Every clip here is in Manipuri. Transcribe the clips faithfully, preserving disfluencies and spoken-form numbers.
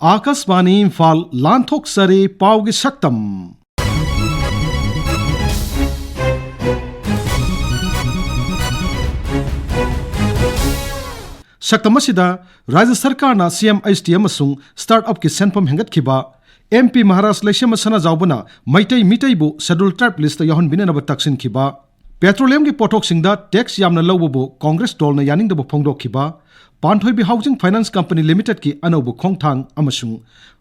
ꯑꯥꯀꯥꯁꯕꯥꯅꯤ ꯏꯝꯐꯥꯜ, ꯂꯥꯟꯊꯣꯛꯆꯔꯤ ꯄꯥꯎꯒꯤ ꯁꯛꯇꯝ꯫ ꯁꯛꯇꯝ ꯑꯁꯤꯗ ꯔꯥꯖ꯭ꯌ ꯁꯔꯀꯥꯔꯅ ꯁꯤ ꯑꯦꯝ ꯑꯦꯁ ꯇꯤ ꯑꯃꯁꯨꯡ ꯁ꯭ꯇꯥꯔꯠ ꯑꯞꯀꯤ ꯁꯦꯟꯐꯝ ꯍꯦꯟꯒꯠꯈꯤꯕ, ꯑꯦꯝ ꯄꯤ ꯃꯍꯥꯔꯥꯖ ꯂꯩꯁꯦꯝꯕ ꯁꯅꯥꯖꯥꯎꯕꯅ ꯃꯩꯇꯩ ꯃꯤꯇꯩꯕꯨ ꯁꯦꯗ꯭ꯌꯨꯜ ꯇ꯭ꯔꯥꯏꯕ ꯂꯤꯁꯇ ꯌꯥꯎꯍꯟꯕꯤꯅꯅꯕ ꯇꯛꯁꯤꯟꯈꯤꯕ, ꯄꯦꯇ꯭ꯔꯣꯂꯤꯌꯝꯒꯤ ꯄꯣꯠꯊꯣꯛꯁꯤꯡꯗ ꯇꯦꯛꯁ ꯌꯥꯝꯅ ꯂꯧꯕꯕꯨ ꯀꯣꯡꯒ꯭ꯔꯦꯁ ꯗꯣꯜꯅ ꯌꯥꯅꯤꯡꯗꯕ ꯐꯣꯡꯗꯣꯛꯈꯤꯕ, ꯄꯥꯟꯊꯣꯏꯕꯤ ꯍꯥꯎꯁꯤꯡ ꯐꯥꯏꯅꯥꯟꯁ ꯀꯝꯄꯅꯤ ꯂꯤꯃꯤꯇꯦꯗꯀꯤ ꯑꯅꯧꯕ ꯈꯣꯡꯊꯥꯡ ꯑꯃꯁꯨꯡ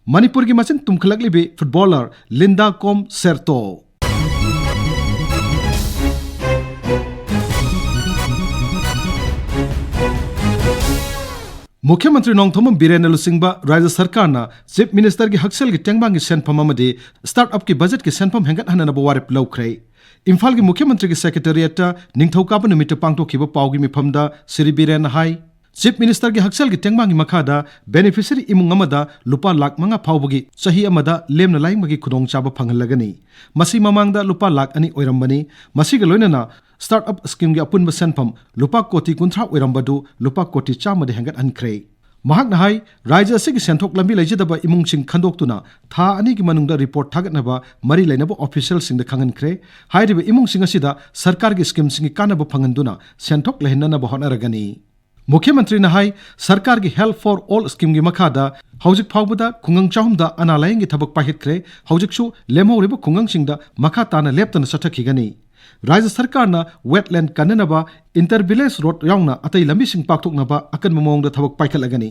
ꯃꯅꯤꯄꯨꯔꯒꯤ ꯃꯆꯤꯟ ꯇꯨꯝꯈꯠꯂꯛꯂꯤꯕꯤ ꯐꯨꯠꯕꯣꯂꯔ ꯂꯤꯟꯗꯥ ꯀꯣꯝ ꯁꯦꯔꯇꯣ꯫ ꯃꯨꯈ꯭ꯌ ꯃꯟꯇ꯭ꯔꯤ ꯅꯣꯡꯊꯣꯝꯕꯝ ꯕꯤꯔꯦꯟꯅ ꯂꯨꯆꯤꯡꯕ ꯔꯥꯖ꯭ꯌ ꯁꯔꯀꯥꯔꯅ ꯆꯤꯐ ꯃꯤꯅꯤꯁꯇꯔꯒꯤ ꯍꯛꯁꯦꯜꯒꯤ ꯇꯦꯡꯕꯥꯡꯒꯤ ꯁꯦꯟꯐꯝ ꯑꯃꯗꯤ ꯁ꯭ꯇꯥꯔꯠ ꯑꯞꯀꯤ ꯕꯖꯦꯠꯀꯤ ꯁꯦꯟꯐꯝ ꯍꯦꯟꯒꯠꯍꯟꯅꯅꯕ ꯋꯥꯔꯦꯞ ꯂꯧꯈ꯭ꯔꯦ꯫ ꯏꯝꯐꯥꯜꯒꯤ ꯃꯨꯈ꯭ꯌ ꯃꯟꯇ꯭ꯔꯤꯒꯤ ꯁꯦꯀ꯭ꯔꯦꯇꯔꯤꯌꯦꯠꯇ ꯅꯤꯡꯊꯧꯀꯥꯕ ꯅꯨꯃꯤꯠꯇ ꯄꯥꯡꯊꯣꯛꯈꯤꯕ ꯄꯥꯎꯒꯤ ꯃꯤꯐꯝꯗ ꯁ꯭ꯔꯤ ꯕꯤꯔꯦꯟꯅ ꯍꯥꯏ, ꯆꯤꯐ ꯃꯤꯅꯤꯁꯇꯔꯒꯤ ꯍꯛꯁꯦꯜꯒꯤ ꯇꯦꯡꯕꯥꯡꯒꯤ ꯃꯈꯥꯗ ꯕꯦꯅꯤꯐꯤꯁꯔꯤ ꯏꯃꯨꯡ ꯑꯃꯗ ꯂꯨꯄꯥ ꯂꯥꯈ ꯃꯉꯥ ꯐꯥꯎꯕꯒꯤ ꯆꯍꯤ ꯑꯃꯗ ꯂꯦꯝꯅ ꯂꯥꯌꯦꯡꯕꯒꯤ ꯈꯨꯗꯣꯡꯆꯥꯕ ꯐꯪꯍꯜꯂꯒꯅꯤ꯫ ꯃꯁꯤ ꯃꯃꯥꯡꯗ ꯂꯨꯄꯥ ꯂꯥꯈ ꯑꯅꯤ ꯑꯣꯏꯔꯝꯕꯅꯤ꯫ ꯃꯁꯤꯒ ꯂꯣꯏꯅꯅ ꯁ꯭ꯇꯥꯔꯠ ꯑꯞ ꯁ꯭ꯀꯤꯝꯒꯤ ꯑꯄꯨꯟꯕ ꯁꯦꯟꯐꯝ ꯂꯨꯄꯥ ꯀꯣꯇꯤ ꯀꯨꯟꯊ꯭ꯔꯥ ꯑꯣꯏꯔꯝꯕꯗꯨ ꯂꯨꯄꯥ ꯀꯣꯇꯤ ꯆꯥꯝꯃꯗ ꯍꯦꯟꯒꯠꯍꯟꯈ꯭ꯔꯦ꯫ ꯃꯍꯥꯛꯅ ꯍꯥꯏ, ꯔꯥꯖ꯭ꯌ ꯑꯁꯤꯒꯤ ꯁꯦꯟꯊꯣꯛ ꯂꯝꯕꯤ ꯂꯩꯖꯗꯕ ꯏꯃꯨꯡꯁꯤꯡ ꯈꯟꯗꯣꯛꯇꯨꯅ ꯊꯥ ꯑꯅꯤꯒꯤ ꯃꯅꯨꯡꯗ ꯔꯤꯄꯣꯔꯠ ꯊꯥꯒꯠꯅꯕ ꯃꯔꯤ ꯂꯩꯅꯕ ꯑꯣꯐꯤꯁꯤꯌꯦꯜꯁꯤꯡꯗ ꯈꯪꯍꯟꯈ꯭ꯔꯦ꯫ ꯍꯥꯏꯔꯤꯕ ꯏꯃꯨꯡꯁꯤꯡ ꯑꯁꯤꯗ ꯁꯔꯀꯥꯔꯒꯤ ꯁ꯭ꯀꯤꯝꯁꯤꯡꯒꯤ ꯀꯥꯟꯅꯕ ꯐꯪꯍꯟꯗꯨꯅ ꯁꯦꯟꯊꯣꯛ ꯂꯩꯍꯟꯅꯅꯕ ꯍꯣꯠꯅꯔꯒꯅꯤ꯫ ꯃꯨꯈ꯭ꯌ ꯃꯟꯇ꯭ꯔꯤꯅ ꯍꯥꯏ, ꯁꯔꯀꯥꯔꯒꯤ ꯍꯦꯜꯊ ꯐꯣꯔ ꯑꯣꯜ ꯁ꯭ꯀꯤꯝꯒꯤ ꯃꯈꯥꯗ ꯍꯧꯖꯤꯛ ꯐꯥꯎꯕꯗ ꯈꯨꯡꯒꯪ ꯆꯍꯨꯝꯗ ꯑꯅꯥ ꯂꯥꯌꯦꯡꯒꯤ ꯊꯕꯛ ꯄꯥꯏꯈꯠꯈ꯭ꯔꯦ꯫ ꯍꯧꯖꯤꯛꯁꯨ ꯂꯦꯝꯍꯧꯔꯤꯕ ꯈꯨꯡꯒꯪꯁꯤꯡꯗ ꯃꯈꯥ ꯇꯥꯅ ꯂꯦꯞꯇꯅ ꯆꯠꯊꯈꯤꯒꯅꯤ꯫ ꯔꯥꯖ꯭ꯌ ꯁꯔꯀꯥꯔꯅ ꯋꯦꯠꯂꯦꯟꯗ ꯀꯟꯅꯅꯕ, ꯏꯟꯇꯔ ꯚꯤꯂꯦꯖ ꯔꯣꯗ ꯌꯥꯎꯅ ꯑꯇꯩ ꯂꯝꯕꯤꯁꯤꯡ ꯄꯥꯛꯊꯣꯛꯅꯕ ꯑꯀꯟꯕ ꯃꯑꯣꯡꯗ ꯊꯕꯛ ꯄꯥꯏꯈꯠꯂꯒꯅꯤ꯫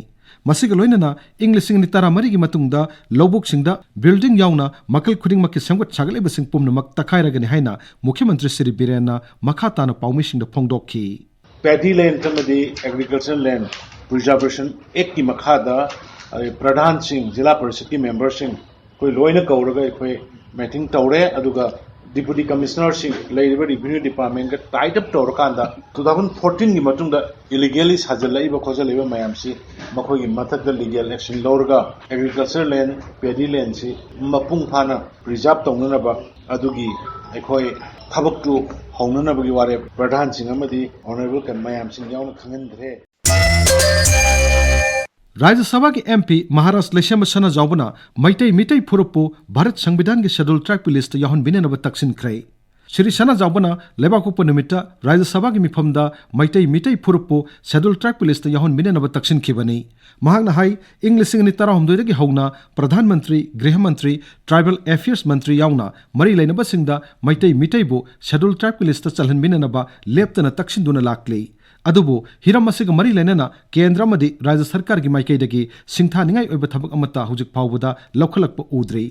ꯃꯁꯤꯒ ꯂꯣꯏꯅꯅ ꯏꯪ ꯂꯤꯁꯤꯡ ꯑꯅꯤ ꯇꯔꯥꯃꯔꯤꯒꯤ ꯃꯇꯨꯡꯗ ꯂꯧꯕꯨꯛꯁꯤꯡꯗ ꯕꯤꯜꯗꯤꯡ ꯌꯥꯎꯅ ꯃꯈꯜ ꯈꯨꯗꯤꯡꯃꯛꯀꯤ ꯁꯦꯝꯒꯠ ꯁꯥꯒꯠꯂꯤꯕꯁꯤꯡ ꯄꯨꯝꯅꯃꯛ ꯇꯛꯈꯥꯏꯔꯒꯅꯤ ꯍꯥꯏꯅ ꯃꯨꯈ꯭ꯌ ꯃꯟꯇ꯭ꯔꯤ ꯁ꯭ꯔꯤ ꯕꯤꯔꯦꯟꯅ ꯃꯈꯥ ꯇꯥꯅ ꯄꯥꯎꯃꯤꯁꯤꯡꯗ ꯐꯣꯡꯗꯣꯛꯈꯤ꯫ ꯄꯦꯗꯤ ꯂꯦꯟꯗ ꯑꯃꯗꯤ ꯑꯦꯒ꯭ꯔꯤꯀꯜꯆꯔ ꯂꯦꯟꯗ ꯄ꯭ꯔꯤꯖꯥꯔꯕꯦꯁꯟ ꯑꯦꯛꯀꯤ ꯃꯈꯥꯗ, ꯑ, ꯄ꯭ꯔꯙꯥꯟꯁꯤꯡ, ꯖꯤꯂꯥ ꯄꯔꯤꯁꯠꯀꯤ ꯃꯦꯝꯕꯔꯁꯤꯡ, ꯑꯩꯈꯣꯏ ꯂꯣꯏꯅ ꯀꯧꯔꯒ ꯑꯩꯈꯣꯏ ꯃꯤꯇꯤꯡ ꯇꯧꯔꯦ꯫ ꯑꯗꯨꯒ ꯗꯤꯄꯨꯇꯤ ꯀꯃꯤꯁꯅꯔꯁꯤꯡ, ꯂꯩꯔꯤꯕ ꯔꯦꯚꯤꯅ꯭ꯌꯨ ꯗꯤꯄꯥꯔꯠꯃꯦꯟꯒ ꯇꯥꯏꯠ ꯑꯞ ꯇꯧꯔꯀꯥꯟꯗ, ꯇꯨ ꯊꯥꯎꯖꯟ ꯐꯣꯔꯇꯤꯟꯒꯤ ꯃꯇꯨꯡꯗ ꯏꯂꯤꯒꯦꯜꯂꯤ ꯁꯥꯖꯤꯜꯂꯛꯏꯕ ꯈꯣꯠꯆꯜꯂꯛꯏꯕ ꯃꯌꯥꯝꯁꯤ ꯃꯈꯣꯏꯒꯤ ꯃꯊꯛꯇ ꯂꯤꯒꯦꯜ ꯑꯦꯛꯁꯟ ꯂꯧꯔꯒ ꯑꯦꯒ꯭ꯔꯤꯀꯜꯆꯔ ꯂꯦꯟ, ꯄꯦꯗꯤ ꯂꯦꯟꯁꯤ ꯃꯄꯨꯡ ꯐꯥꯅ ꯄ꯭ꯔꯤꯖꯥꯔꯕ ꯇꯧꯅꯅꯕ ꯑꯗꯨꯒꯤ ꯑꯩꯈꯣꯏ ꯊꯕꯛꯇꯨ ꯍꯧꯅꯅꯕꯒꯤ ꯋꯥꯔꯦꯞ ꯄ꯭ꯔꯙꯥꯟꯁꯤꯡ ꯑꯃꯗꯤ ꯑꯣꯅꯔꯦꯕꯜ ꯃꯌꯥꯝꯁꯤꯡ ꯌꯥꯎꯅ ꯈꯪꯍꯟꯈ꯭ꯔꯦ꯫ ꯔꯥꯖ꯭ꯌ ꯁꯚꯥꯒꯤ ꯑꯦꯝ ꯄꯤ ꯃꯍꯥꯔꯥꯖ ꯂꯩꯁꯦꯝꯕ ꯁꯅꯥꯖꯥꯎꯕꯅ ꯃꯩꯇꯩ ꯃꯤꯇꯩ ꯐꯨꯔꯨꯞꯄꯨ ꯚꯥꯔꯠ ꯁꯪꯕꯤꯙꯥꯟꯒꯤ ꯁꯦꯗꯨꯜ ꯇ꯭ꯔꯥꯏꯕꯀꯤ ꯂꯤꯁꯇ ꯌꯥꯎꯍꯟꯕꯤꯅꯅꯕ ꯇꯛꯁꯤꯟꯈ꯭ꯔꯦ꯫ ꯁ꯭ꯔꯤ ꯁꯅꯥꯖꯥꯎꯕꯅ ꯂꯩꯕꯥꯛꯄꯣꯛꯄ ꯅꯨꯃꯤꯠꯇ ꯔꯥꯖ꯭ꯌ ꯁꯚꯥꯒꯤ ꯃꯤꯐꯝꯗ ꯃꯩꯇꯩ ꯃꯤꯇꯩ ꯐꯨꯔꯨꯞꯄꯨ ꯁꯦꯗꯨꯜ ꯇ꯭ꯔꯥꯏꯕꯀꯤ ꯂꯤꯁꯇ ꯌꯥꯎꯍꯟꯕꯤꯅꯅꯕ ꯇꯛꯁꯤꯟꯈꯤꯕꯅꯤ꯫ ꯃꯍꯥꯛꯅ ꯍꯥꯏ, ꯏꯪ ꯂꯤꯁꯤꯡ ꯑꯅꯤ ꯇꯔꯥꯍꯨꯝꯗꯣꯏꯗꯒꯤ ꯍꯧꯅ ꯄ꯭ꯔꯙꯥꯟ ꯃꯟꯇ꯭ꯔꯤ, ꯒ꯭ꯔꯤꯍ ꯃꯟꯇ꯭ꯔꯤ, ꯇ꯭ꯔꯥꯏꯕꯦꯜ ꯑꯦꯐꯤꯌꯔꯁ ꯃꯟꯇ꯭ꯔꯤ ꯌꯥꯎꯅ ꯃꯔꯤ ꯂꯩꯅꯕꯁꯤꯡꯗ ꯃꯩꯇꯩ ꯃꯤꯇꯩꯕꯨ ꯁꯦꯗꯨꯜ ꯇ꯭ꯔꯥꯏꯕꯀꯤ ꯂꯤꯁꯇ ꯆꯜꯍꯟꯕꯤꯅꯅꯕ ꯂꯦꯞꯇꯅ ꯇꯛꯁꯤꯟꯗꯨꯅ ꯂꯥꯛꯂꯤ꯫ ꯑꯗꯨꯕꯨ ꯍꯤꯔꯝ ꯑꯁꯤꯒ ꯃꯔꯤ ꯂꯩꯅꯅ ꯀꯦꯟꯗ꯭ꯔ ꯑꯃꯗꯤ ꯔꯥꯖ꯭ꯌ ꯁꯔꯀꯥꯔꯒꯤ ꯃꯥꯏꯀꯩꯗꯒꯤ ꯁꯤꯡꯊꯥꯅꯤꯡꯉꯥꯏ ꯑꯣꯏꯕ ꯊꯕꯛ ꯑꯃꯠꯇ ꯍꯧꯖꯤꯛ ꯐꯥꯎꯕꯗ ꯂꯧꯈꯠꯂꯛꯄ ꯎꯗ꯭ꯔꯤ꯫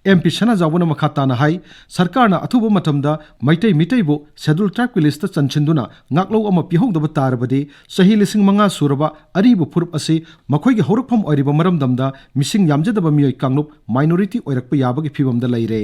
ꯑꯦꯝ ꯄꯤ ꯁꯅꯥꯖꯥꯎꯕꯅ ꯃꯈꯥ ꯇꯥꯅ ꯍꯥꯏ, ꯁꯔꯀꯥꯔꯅ ꯑꯊꯨꯕ ꯃꯇꯝꯗ ꯃꯩꯇꯩ ꯃꯤꯇꯩꯕꯨ ꯁꯦꯗꯨꯜ ꯇ꯭ꯔꯥꯏꯕꯀꯤ ꯂꯤꯁꯇ ꯆꯟꯁꯤꯟꯗꯨꯅ ꯉꯥꯛꯂꯧ ꯑꯃ ꯄꯤꯍꯧꯗꯕ ꯇꯥꯔꯕꯗꯤ ꯆꯍꯤ ꯂꯤꯁꯤꯡ ꯃꯉꯥ ꯁꯨꯔꯕ ꯑꯔꯤꯕ ꯐꯨꯔꯨꯞ ꯑꯁꯤ ꯃꯈꯣꯏꯒꯤ ꯍꯧꯔꯛꯐꯝ ꯑꯣꯏꯔꯤꯕ ꯃꯔꯝꯗꯝꯗ ꯃꯤꯁꯤꯡ ꯌꯥꯝꯖꯗꯕ ꯃꯤꯑꯣꯏ ꯀꯥꯡꯂꯨꯞ, ꯃꯥꯏꯅꯣꯔꯤꯇꯤ, ꯑꯣꯏꯔꯛꯄ ꯌꯥꯕꯒꯤ ꯐꯤꯕꯝꯗ ꯂꯩꯔꯦ꯫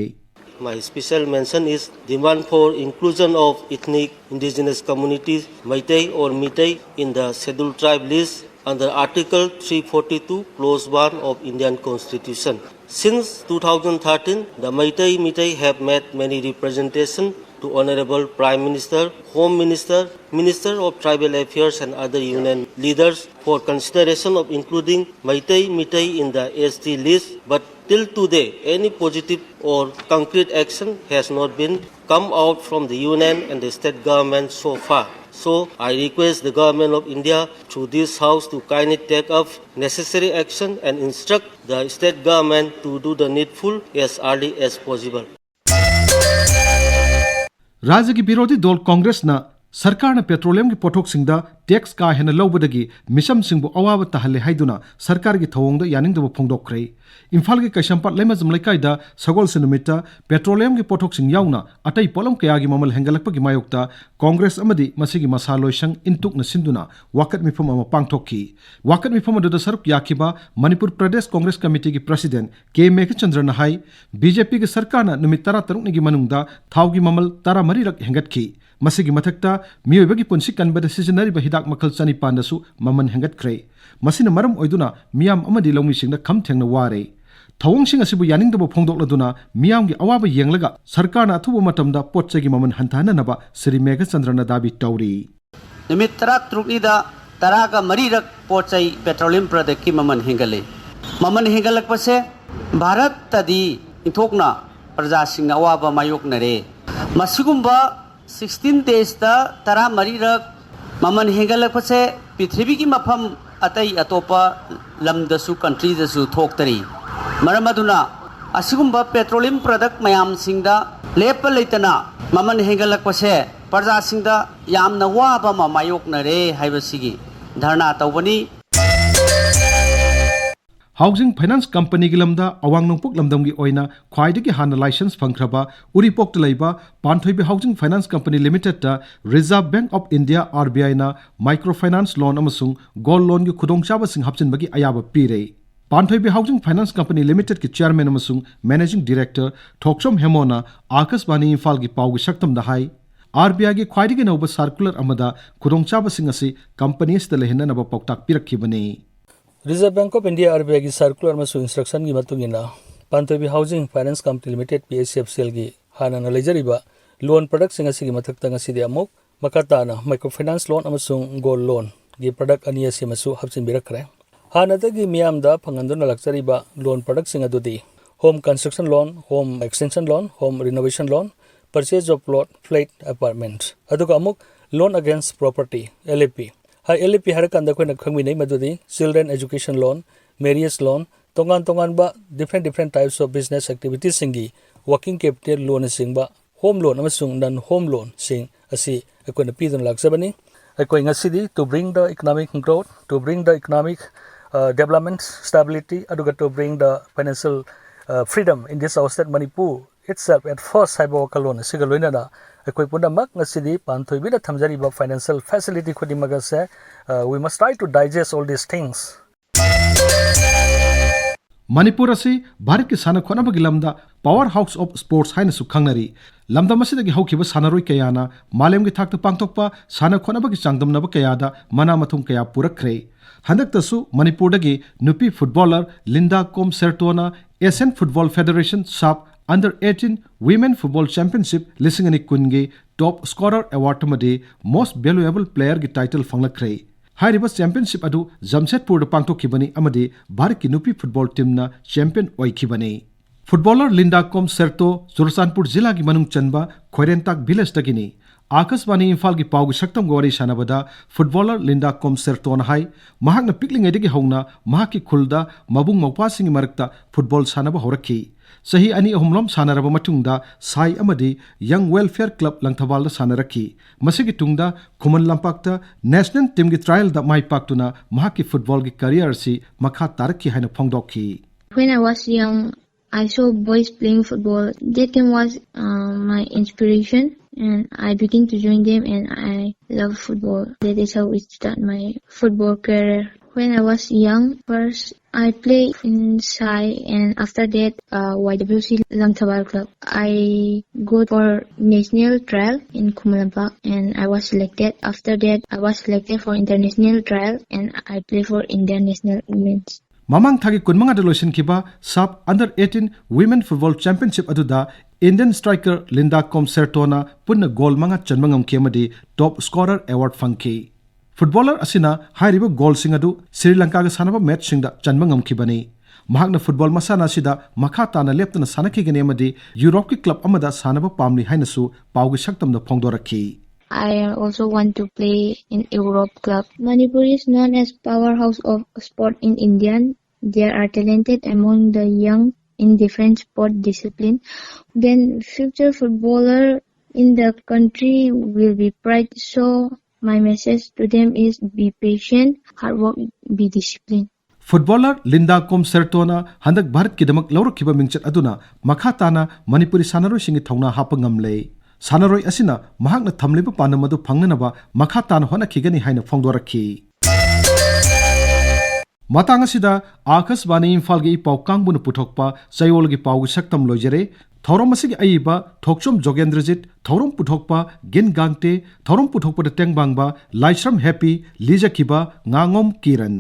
My special mention is demand for inclusion of ethnic indigenous communities, Meitei or Meitei, in the Scheduled Tribe list under Article three forty-two, Clause one of Indian Constitution. Since two thousand thirteen, the Meitei Meitei have made many representations to Honorable Prime Minister, Home Minister, Minister of Tribal Affairs and other union leaders for consideration of including Meitei Meitei in the S T list, but till today, any positive or concrete action has not been come out from the union and the state government so far. So I request the government of India through this house to kindly take up necessary action and instruct the state government to do the needful as early as possible. ꯔꯥꯖ꯭ꯌꯒꯤ ꯕꯤꯔꯣꯙꯤ ꯗꯣꯜ ꯀꯣꯡꯒ꯭ꯔꯦꯁꯅ ꯁꯔꯀꯥꯔꯅ ꯄꯦꯇ꯭ꯔꯣꯂꯤꯌꯝꯒꯤ ꯄꯣꯠꯊꯣꯛꯁꯤꯡꯗ ꯇꯦꯛꯁ ꯀꯥ ꯍꯦꯟꯅ ꯂꯧꯕꯗꯒꯤ ꯃꯤꯆꯝꯁꯤꯡꯕꯨ ꯑꯋꯥꯕ ꯇꯥꯍꯜꯂꯦ ꯍꯥꯏꯗꯨꯅ ꯁꯔꯀꯥꯔꯒꯤ ꯊꯧꯑꯣꯡꯗ ꯌꯥꯅꯤꯡꯗꯕ ꯐꯣꯡꯗꯣꯛꯈ꯭ꯔꯦ꯫ ꯏꯝꯐꯥꯜꯒꯤ ꯀꯩꯁꯥꯝꯄꯥꯠ ꯂꯩꯃꯖꯝ ꯂꯩꯀꯥꯏꯗ ꯁꯒꯣꯜꯁꯦꯟ ꯅꯨꯃꯤꯠꯇ ꯄꯦꯇ꯭ꯔꯣꯂꯤꯌꯝꯒꯤ ꯄꯣꯠꯊꯣꯛꯁꯤꯡ ꯌꯥꯎꯅ ꯑꯇꯩ ꯄꯣꯠꯂꯝ ꯀꯌꯥꯒꯤ ꯃꯃꯜ ꯍꯦꯟꯒꯠꯂꯛꯄꯒꯤ ꯃꯥꯌꯣꯛꯇ ꯀꯣꯡꯒ꯭ꯔꯦꯁ ꯑꯃꯗꯤ ꯃꯁꯤꯒꯤ ꯃꯁꯥ ꯂꯣꯏꯁꯪ ꯏꯟꯇꯨꯛꯅ ꯁꯤꯟꯗꯨꯅ ꯋꯥꯀꯠ ꯃꯤꯐꯝ ꯑꯃ ꯄꯥꯡꯊꯣꯛꯈꯤ꯫ ꯋꯥꯀꯠ ꯃꯤꯐꯝ ꯑꯗꯨꯗ ꯁꯔꯨꯛ ꯌꯥꯈꯤꯕ ꯃꯅꯤꯄꯨꯔ ꯄ꯭ꯔꯗꯦꯁ ꯀꯣꯡꯒ꯭ꯔꯦꯁ ꯀꯃꯤꯇꯤꯒꯤ ꯄ꯭ꯔꯁꯤꯗꯦꯟ ꯀꯦ ꯃꯦꯘꯆꯟꯗ꯭ꯔꯅ ꯍꯥꯏ, ꯕꯤ ꯖꯦ ꯄꯤꯒꯤ ꯁꯔꯀꯥꯔꯅ ꯅꯨꯃꯤꯠ ꯇꯔꯥꯇꯔꯨꯛꯅꯤꯒꯤ ꯃꯅꯨꯡꯗ ꯊꯥꯎꯒꯤ ꯃꯃꯜ ꯇꯔꯥꯃꯔꯤꯔꯛ ꯍꯦꯟꯒꯠꯈꯤ꯫ ꯃꯁꯤꯒꯤ ꯃꯊꯛꯇ ꯃꯤꯑꯣꯏꯕꯒꯤ ꯄꯨꯟꯁꯤ ꯀꯟꯕꯗ ꯁꯤꯖꯤꯟꯅꯔꯤꯕ ꯍꯤꯗꯥꯛ ꯃꯈꯜ ꯆꯅꯤꯄꯥꯟꯗꯁꯨ ꯃꯃꯜ ꯍꯦꯟꯒꯠꯈ꯭ꯔꯦ꯫ ꯃꯁꯤꯅ ꯃꯔꯝ ꯑꯣꯏꯗꯨꯅ ꯃꯤꯌꯥꯝ ꯑꯃꯗꯤ ꯂꯧꯃꯤꯁꯤꯡꯅ ꯈꯝ ꯊꯦꯡꯅ ꯋꯥꯔꯦ꯫ ꯊꯧꯑꯣꯡꯁꯤꯡ ꯑꯁꯤꯕꯨ ꯌꯥꯅꯤꯡꯗꯕ ꯐꯣꯡꯗꯣꯛꯂꯗꯨꯅ ꯃꯤꯌꯥꯝꯒꯤ ꯑꯋꯥꯕ ꯌꯦꯡꯂꯒ ꯁꯔꯀꯥꯔꯅ ꯑꯊꯨꯕ ꯃꯇꯝꯗ ꯄꯣꯠ ꯆꯩꯒꯤ ꯃꯃꯜ ꯍꯟꯊꯍꯟꯅꯅꯕ ꯁ꯭ꯔꯤ ꯃꯦꯘꯆꯟꯗ꯭ꯔꯅ ꯗꯥꯕꯤ ꯇꯧꯔꯤ꯫ ꯅꯨꯃꯤꯠ ꯇꯔꯥꯇꯔꯨꯛꯅꯤꯗ ꯇꯔꯥꯒ ꯃꯔꯤꯔꯛ ꯄꯣꯠ ꯆꯩ petroleum productꯀꯤ ꯃꯃꯜ ꯍꯦꯟꯒꯠꯂꯦ꯫ ꯃꯃꯜ ꯍꯦꯟꯒꯠꯂꯛꯄꯁꯦ ꯚꯥꯔꯠꯇꯗꯤ ꯏꯟꯊꯣꯛꯅ ꯄ꯭ꯔꯖꯥꯁꯤꯡꯅ ꯑꯋꯥꯕ ꯃꯥꯌꯣꯛꯅꯔꯦ꯫ ꯃꯁꯤꯒꯨꯝꯕ sixteen daysꯇ ꯇꯔꯥ ꯃꯔꯤꯔꯛ ꯃꯃꯜ ꯍꯦꯟꯒꯠꯂꯛꯄꯁꯦ ꯄ꯭ꯔꯤꯊꯤꯕꯤꯒꯤ ꯃꯐꯝ ꯑꯇꯩ ꯑꯇꯣꯞꯄ ꯂꯝꯗꯁꯨ, countryꯗꯁꯨ ꯊꯣꯛꯇꯔꯤ꯫ ꯃꯔꯝ ꯑꯗꯨꯅ ꯑꯁꯤꯒꯨꯝꯕ petroleum product ꯃꯌꯥꯝꯁꯤꯡꯗ ꯂꯦꯞꯄ ꯂꯩꯇꯅ ꯃꯃꯜ ꯍꯦꯟꯒꯠꯂꯛꯄꯁꯦ ꯄ꯭ꯔꯖꯥꯁꯤꯡꯗ ꯌꯥꯝꯅ ꯋꯥꯕ ꯑꯃ ꯃꯥꯌꯣꯛꯅꯔꯦ ꯍꯥꯏꯕꯁꯤꯒꯤ ꯙꯔꯅꯥ ꯇꯧꯕꯅꯤ꯫ Housing Finance Companyꯒꯤ ꯂꯝꯗ ꯑꯋꯥꯡ ꯅꯣꯡꯄꯣꯛ ꯂꯝꯗꯝꯒꯤ ꯑꯣꯏꯅ ꯈ꯭ꯋꯥꯏꯗꯒꯤ ꯍꯥꯟꯅ license ꯐꯪꯈ꯭ꯔꯕ ꯎꯔꯤꯄꯣꯛꯇ ꯂꯩꯕ ꯄꯥꯟꯊꯣꯏꯕꯤ Housing Finance Company Limitedꯇ Reserve Bank of India, RBIꯅ microfinance loan ꯑꯃꯁꯨꯡ gold loanꯒꯤ ꯈꯨꯗꯣꯡꯆꯥꯕꯁꯤꯡ ꯍꯥꯞꯆꯤꯟꯕꯒꯤ ꯑꯌꯥꯕ ꯄꯤꯔꯦ꯫ ꯄꯥꯟꯊꯣꯏꯕꯤ Housing Finance Company Limitedꯀꯤ chairman ꯑꯃꯁꯨꯡ managing director ꯊꯣꯛꯆꯣꯝ ꯍꯦꯃꯣꯅ ꯑꯥꯀꯥꯁꯕꯥꯅꯤ ꯏꯝꯐꯥꯜꯒꯤ ꯄꯥꯎꯒꯤ ꯁꯛꯇꯝꯗ ꯍꯥꯏ, RBIꯒꯤ ꯈ꯭ꯋꯥꯏꯗꯒꯤ ꯅꯧꯕ circular ꯑꯃꯗ ꯈꯨꯗꯣꯡꯆꯥꯕꯁꯤꯡ ꯑꯁꯤ company ꯑꯁꯤꯗ ꯂꯩꯍꯟꯅꯅꯕ ꯄꯥꯎꯇꯥꯛ ꯄꯤꯔꯛꯈꯤꯕꯅꯤ꯫ Reserve Bank of India, RBIꯒꯤ circular ꯑꯃꯁꯨꯡ instructionꯒꯤ ꯃꯇꯨꯡ ꯏꯟꯅ, ꯄꯥꯟꯊꯣꯏꯕꯤ Housing Finance Company Limited, PHCFCLꯒꯤ ꯍꯥꯟꯅꯅ ꯂꯩꯖꯔꯤꯕ loan productꯁꯤꯡ ꯑꯁꯤꯒꯤ ꯃꯊꯛꯇ ꯉꯁꯤꯗꯤ ꯑꯃꯨꯛ ꯃꯈꯥ ꯇꯥꯅ microfinance loan ꯑꯃꯁꯨꯡ gold loanꯒꯤ product ꯑꯅꯤ ꯑꯁꯤꯃꯁꯨ ꯍꯥꯞꯆꯤꯟꯕꯤꯔꯛꯈ꯭ꯔꯦ꯫ ꯍꯥꯟꯅꯗꯒꯤ ꯃꯤꯌꯥꯝꯗ ꯐꯪꯍꯟꯗꯨꯅ ꯂꯥꯛꯆꯔꯤꯕ loan productꯁꯤꯡ ꯑꯗꯨꯗꯤ home construction loan, home extension loan, home renovation loan, purchase of plot, flat, apartment, ꯑꯗꯨꯒ ꯑꯃꯨꯛ loan against property, LAP꯫ ꯍꯥꯏ, LAP ꯍꯥꯏꯔꯀꯥꯟꯗ ꯑꯩꯈꯣꯏꯅ ꯈꯪꯃꯤꯟꯅꯩ ꯃꯗꯨꯗꯤ children education loan, marriage loan, ꯇꯣꯉꯥꯟ ꯇꯣꯉꯥꯟꯕ different different types of business activitiesꯁꯤꯡꯒꯤ working capital loanꯅꯆꯤꯡꯕ home loan ꯑꯃꯁꯨꯡ non home loanꯁꯤꯡ ꯑꯁꯤ ꯑꯩꯈꯣꯏꯅ ꯄꯤꯗꯨꯅ ꯂꯥꯛꯆꯕꯅꯤ꯫ ꯑꯩꯈꯣꯏ ꯉꯁꯤꯗꯤ to bring the economic growth, to bring the economic, uh, development stability, ꯑꯗꯨꯒ to bring the financial, uh, freedom in this our state Manipur itself at first ꯍꯥꯏꯕ ꯋꯥꯈꯜꯂꯣꯟ ꯑꯁꯤꯒ ꯂꯣꯏꯅꯅ ꯑꯩꯈꯣꯏ ꯄꯨꯝꯅꯃꯛ ꯉꯁꯤꯗꯤ ꯄꯥꯟꯊꯣꯏꯕꯤꯅ ꯊꯝꯖꯔꯤꯕ financial facility ꯈꯨꯗꯤꯡꯃꯛ ꯑꯁꯦ, uh, we must try to digest all these things. Manipur ꯑꯁꯤ ꯚꯥꯔꯠꯀꯤ ꯁꯥꯟꯅ ꯈꯣꯠꯅꯕꯒꯤ ꯂꯝꯗ power house of sports ꯍꯥꯏꯅꯁꯨ ꯈꯪꯅꯔꯤ꯫ ꯂꯝꯗꯝ ꯑꯁꯤꯗꯒꯤ ꯍꯧꯈꯤꯕ ꯁꯥꯟꯅꯔꯣꯏ ꯀꯌꯥꯅ ꯃꯥꯂꯦꯝꯒꯤ ꯊꯥꯛꯇ ꯄꯥꯡꯊꯣꯛꯄ ꯁꯥꯟꯅ ꯈꯣꯠꯅꯕꯒꯤ ꯆꯥꯡꯗꯝꯅꯕ ꯀꯌꯥꯗ ꯃꯅꯥ ꯃꯊꯨꯝ ꯀꯌꯥ ꯄꯨꯔꯛꯈ꯭ꯔꯦ꯫ ꯍꯟꯗꯛꯇꯁꯨ ꯃꯅꯤꯄꯨꯔꯗꯒꯤ ꯅꯨꯄꯤ footballer Linda Kom Sertoꯅ Asian Football Federation SAFF Under eighteen Women Football Championship ꯂꯤꯁꯤꯡ ꯑꯅꯤ ꯀꯨꯟꯒꯤ top scorer award ꯑꯃꯗꯤ most valuable playerꯒꯤ title ꯐꯪꯂꯛꯈ꯭ꯔꯦ꯫ ꯍꯥꯏꯔꯤꯕ ꯆꯦꯝꯄꯤꯌꯟꯁꯤꯞ ꯑꯗꯨ ꯖꯝꯁꯦꯗꯄꯨꯔꯗ ꯄꯥꯡꯊꯣꯛꯈꯤꯕꯅꯤ ꯑꯃꯗꯤ ꯚꯥꯔꯠꯀꯤ ꯅꯨꯄꯤ ꯐꯨꯠꯕꯣꯜ ꯇꯤꯝꯅ ꯆꯦꯝꯄꯤꯌꯟ ꯑꯣꯏꯈꯤꯕꯅꯤ꯫ ꯐꯨꯠꯕꯣꯂꯔ ꯂꯤꯟꯗꯥ ꯀꯣꯝ ꯁꯦꯔꯇꯣ ꯆꯨꯔꯆꯥꯟꯄꯨꯔ ꯖꯤꯂꯥꯒꯤ ꯃꯅꯨꯡ ꯆꯟꯕ ꯈꯣꯏꯔꯦꯟꯇꯥꯛ ꯚꯤꯂꯦꯖꯇꯒꯤꯅꯤ꯫ ꯑꯥꯀꯥꯁꯕꯥꯅꯤ ꯏꯝꯐꯥꯜꯒꯤ ꯄꯥꯎꯒꯤ ꯁꯛꯇꯝꯒ ꯋꯥꯔꯤ ꯁꯥꯟꯅꯕꯗ ꯐꯨꯠꯕꯣꯂꯔ ꯂꯤꯟꯗꯥ ꯀꯣꯝ ꯁꯦꯔꯇꯣꯅ ꯍꯥꯏ, ꯃꯍꯥꯛꯅ ꯄꯤꯛꯂꯤꯉꯩꯗꯒꯤ ꯍꯧꯅ ꯃꯍꯥꯛꯀꯤ ꯈꯨꯜꯗ ꯃꯕꯨꯡ ꯃꯧꯄ꯭ꯋꯥꯁꯤꯡꯒꯤ ꯃꯔꯛꯇ ꯐꯨꯠꯕꯣꯜ ꯁꯥꯟꯅꯕ ꯍꯧꯔꯛꯈꯤ꯫ ꯆꯍꯤ ꯑꯅꯤ ꯑꯍꯨꯝꯂꯣꯝ ꯁꯥꯟꯅꯔꯕ ꯃꯇꯨꯡꯗ ꯁꯥꯏ ꯑꯃꯗꯤ ꯌꯪ ꯋꯦꯜꯐꯤꯌꯔ ꯀ꯭ꯂꯕ ꯂꯪꯊꯕꯥꯜꯗ ꯁꯥꯟꯅꯔꯛꯈꯤ꯫ ꯃꯁꯤꯒꯤ ꯇꯨꯡꯗ ꯈꯨꯃꯟ ꯂꯝꯄꯥꯛꯇ ꯅꯦꯁꯅꯦꯜ ꯇꯤꯝꯒꯤ ꯇ꯭ꯔꯥꯌꯦꯜꯗ ꯃꯥꯏ ꯄꯥꯛꯇꯨꯅ ꯃꯍꯥꯛꯀꯤ ꯐꯨꯠꯕꯣꯜꯒꯤ ꯀꯦꯔꯤꯌꯔ ꯑꯁꯤ ꯃꯈꯥ ꯇꯥꯔꯛꯈꯤ ꯍꯥꯏꯅ ꯐꯣꯡꯗꯣꯛꯈꯤ꯫ When I was young, I saw boys playing football. That game was uh, my inspiration, and I began to join them, and I love football. That is how it started my football career. When I was young, first I played in Sai, and after that, uh, Y W C Langthabal Club. I go for national trial in Khumlampak, and I was selected. After that, I was selected for international trial, and I play for Indian national women's. ꯃꯃꯥꯡ ꯊꯥꯒꯤ ꯀꯨꯟꯃꯉꯥꯗ ꯂꯣꯏꯁꯤꯟꯈꯤꯕ SAFF under eighteen women football championship ꯑꯗꯨꯗ ꯏꯟꯗꯤꯌꯟ ꯁ꯭ꯇ꯭ꯔꯥꯏꯀꯔ ꯂꯤꯟꯗꯥ ꯀꯣꯝ ꯁꯦꯔꯇꯣꯅ ꯄꯨꯟꯅ ꯒꯣꯜ ꯃꯉꯥ ꯆꯟꯕ ꯉꯝꯈꯤ ꯑꯃꯗꯤ ꯇꯣꯞ ꯁ꯭ꯀꯣꯔꯔ ꯑꯦꯋꯥꯔꯗ ꯐꯪꯈꯤ꯫ ꯐꯨꯠꯕꯣꯂꯔ ꯑꯁꯤꯅ ꯍꯥꯏꯔꯤꯕ ꯒꯣꯜꯁꯤꯡ ꯑꯗꯨ ꯁ꯭ꯔꯤ ꯂꯪꯀꯥꯒ ꯁꯥꯟꯅꯕ ꯃꯦꯠꯆꯁꯤꯡꯗ ꯆꯟꯕ ꯉꯝꯈꯤꯕꯅꯤ꯫ ꯃꯍꯥꯛꯅ ꯐꯨꯠꯕꯣꯜ ꯃꯁꯥꯟꯅ ꯑꯁꯤꯗ ꯃꯈꯥ ꯇꯥꯅ ꯂꯦꯞꯇꯅ ꯁꯥꯟꯅꯈꯤꯒꯅꯤ ꯑꯃꯗꯤ ꯌꯨꯔꯣꯞꯀꯤ ꯀ꯭ꯂꯕ ꯑꯃꯗ ꯁꯥꯟꯅꯕ ꯄꯥꯝꯂꯤ ꯍꯥꯏꯅꯁꯨ ꯄꯥꯎꯒꯤ ꯁꯛꯇꯝꯗ ꯐꯣꯡꯗꯣꯔꯛꯈꯤ꯫ I also want to play in Europe club. Manipur is known as powerhouse of sport in India. They are talented among the young in different sport discipline. Then future footballer in the country will be pride. So my message to them is be patient, hard work, be disciplined. Footballer Linda Kom ꯁꯦꯔꯇꯣꯅ ꯍꯟꯗꯛ ꯚꯥꯔꯠꯀꯤꯗꯃꯛ ꯂꯧꯔꯛꯈꯤꯕ ꯃꯤꯡꯆꯠ ꯑꯗꯨꯅ ꯃꯈꯥ ꯇꯥꯅ ꯃꯅꯤꯄꯨꯔꯤ ꯁꯥꯟꯅꯔꯣꯏꯁꯤꯡꯒꯤ ꯊꯧꯅꯥ ꯍꯥꯞꯄ ꯉꯝꯂꯦ꯫ ꯁꯥꯟꯅꯔꯣꯏ ꯑꯁꯤꯅ ꯃꯍꯥꯛꯅ ꯊꯝꯂꯤꯕ ꯄꯥꯟꯗꯝ ꯑꯗꯨ ꯐꯪꯅꯅꯕ ꯃꯈꯥ ꯇꯥꯅ ꯍꯣꯠꯅꯈꯤꯒꯅꯤ ꯍꯥꯏꯅ ꯐꯣꯡꯗꯣꯔꯛꯈꯤ꯫ ꯃꯇꯥꯡ ꯑꯁꯤꯗ ꯑꯥꯀꯥꯁꯕꯥꯅꯤ ꯏꯝꯐꯥꯜꯒꯤ ꯏ ꯄꯥꯎ ꯀꯥꯡꯕꯨꯅ ꯄꯨꯊꯣꯛꯄ ꯆꯌꯣꯜꯒꯤ ꯄꯥꯎꯒꯤ ꯁꯛꯇꯝ ꯂꯣꯏꯖꯔꯦ꯫ ꯊꯧꯔꯝ ꯑꯁꯤꯒꯤ ꯑꯏꯕ ꯊꯣꯛꯆꯣꯝ ꯖꯣꯒꯦꯟꯗ꯭ꯔꯖꯤꯠ, ꯊꯧꯔꯝ ꯄꯨꯊꯣꯛꯄ ꯒꯤꯟ ꯒꯥꯡꯇꯦ, ꯊꯧꯔꯝ ꯄꯨꯊꯣꯛꯄꯗ ꯇꯦꯡꯕꯥꯡꯕ ꯂꯥꯏꯁ꯭ꯔꯝ ꯍꯦꯄꯤ, ꯂꯤꯖꯈꯤꯕ ꯉꯥꯉꯣꯝ ꯀꯤꯔꯟ꯫